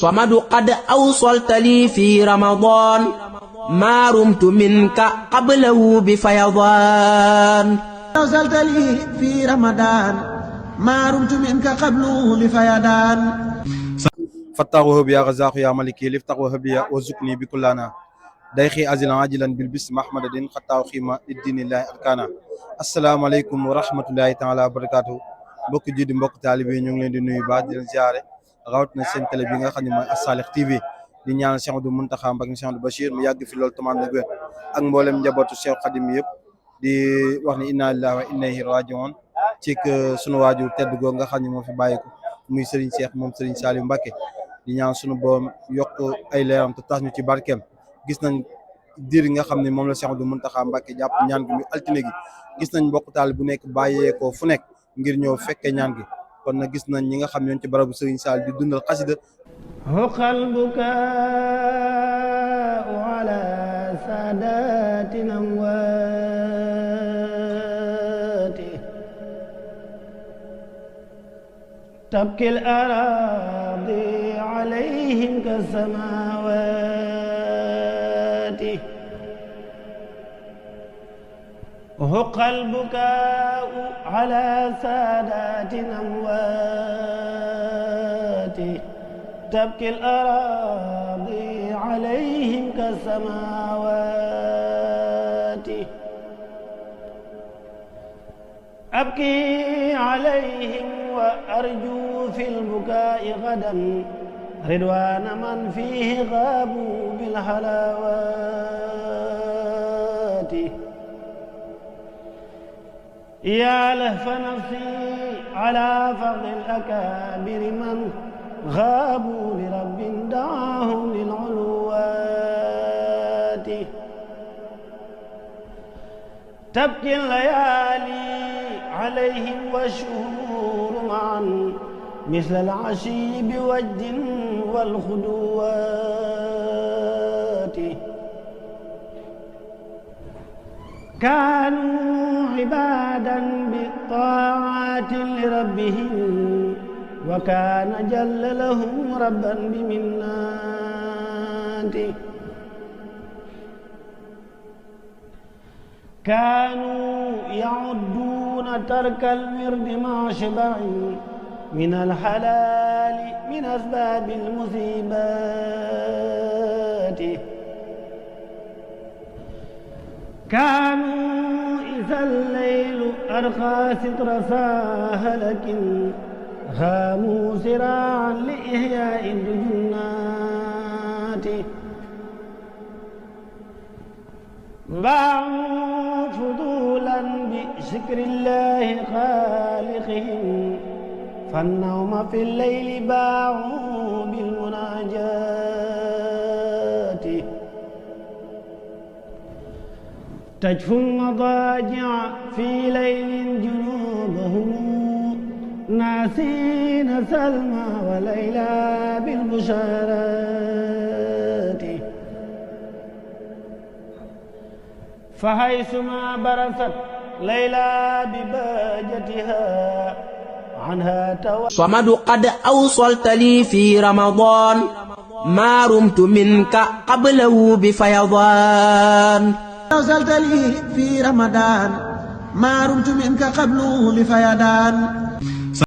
صمد قد أوصلت لي في رمضان ما رمت منك قبله بفيضان أوصلت لي في رمضان ما رمت منك قبله بفيضان فتح وهب يا غزاق يا ملكي لفتح وهب يا وزكني بكلنا دايخي أزلا عاجلا بالبسم محمد الدين خطا وخيمة الدين الله أركانا السلام عليكم ورحمة الله تعالى وبركاته mbokk jiddi mbokk taalibe ñu ngi leen di nuyu baax di leen ziaré rawat na seen télé bi nga xam ne mooy As-Salih TV di ñaanal Cheikh Abdou Mountakha Mbacké Cheikh Abdou Bachir mu yàgg fi loolu tamaan na wér ak mboolem njabootu Cheikh Khadim yëpp di wax ni inna lillahi wa inna ilayhi raji'un ci sunu waajur tedd goo nga xam ne moo fi bàyyiku muy Serigne Cheikh moom Serigne Saliou Mbacké di ñaan sunu boom yokk ay leeram te tax ñu ci barkeem gis nañ diir nga xam ne moom la Cheikh Abdou Mountakha Mbacké jàpp ñaan gi muy altine gi gis nañ mbokk taal bu nekk bàyyeekoo fu nekk ngir ñëw fekke ñaan gi kon nag gis nañ ñi nga xam ñoon ci barabu Serigne Sall di dundal xasida huqal bukaa'u ala saadatin amwaati tabki al araadi alayhim kasamawaati هق البكاء على سادات أموات تبكي الأراضي عليهم كالسماوات أبكي عليهم وأرجو في البكاء غدا رضوان من فيه غابوا بالحلاوات يا لهف نفسي على فضل الأكابر من غابوا لرب دعاهم للعلوات تبكي الليالي عليهم والشهور معا مثل العشي بوجد والخدوات كانوا عبادا بالطاعات لربهم وكان جل لهم ربا بمناته كانوا يعدون ترك الورد مع شبع من الحلال من أسباب المصيبات كانوا إذا الليل أرخى ستر ساهلك هاموا سراعا لإحياء الجنات باعوا فضولا بشكر الله خالقهم فالنوم في الليل باعوا بالمناجات تجفو المضاجع في ليل جنوبهم ناسين سلمى وليلى بالبشارات فحيثما برست ليلى ببهجتها عنها صمد قد أوصلت لي في رمضان ما رمت منك قبله بفيضان أوصلت لي في رمضان ما رمت منك قبله بفيضان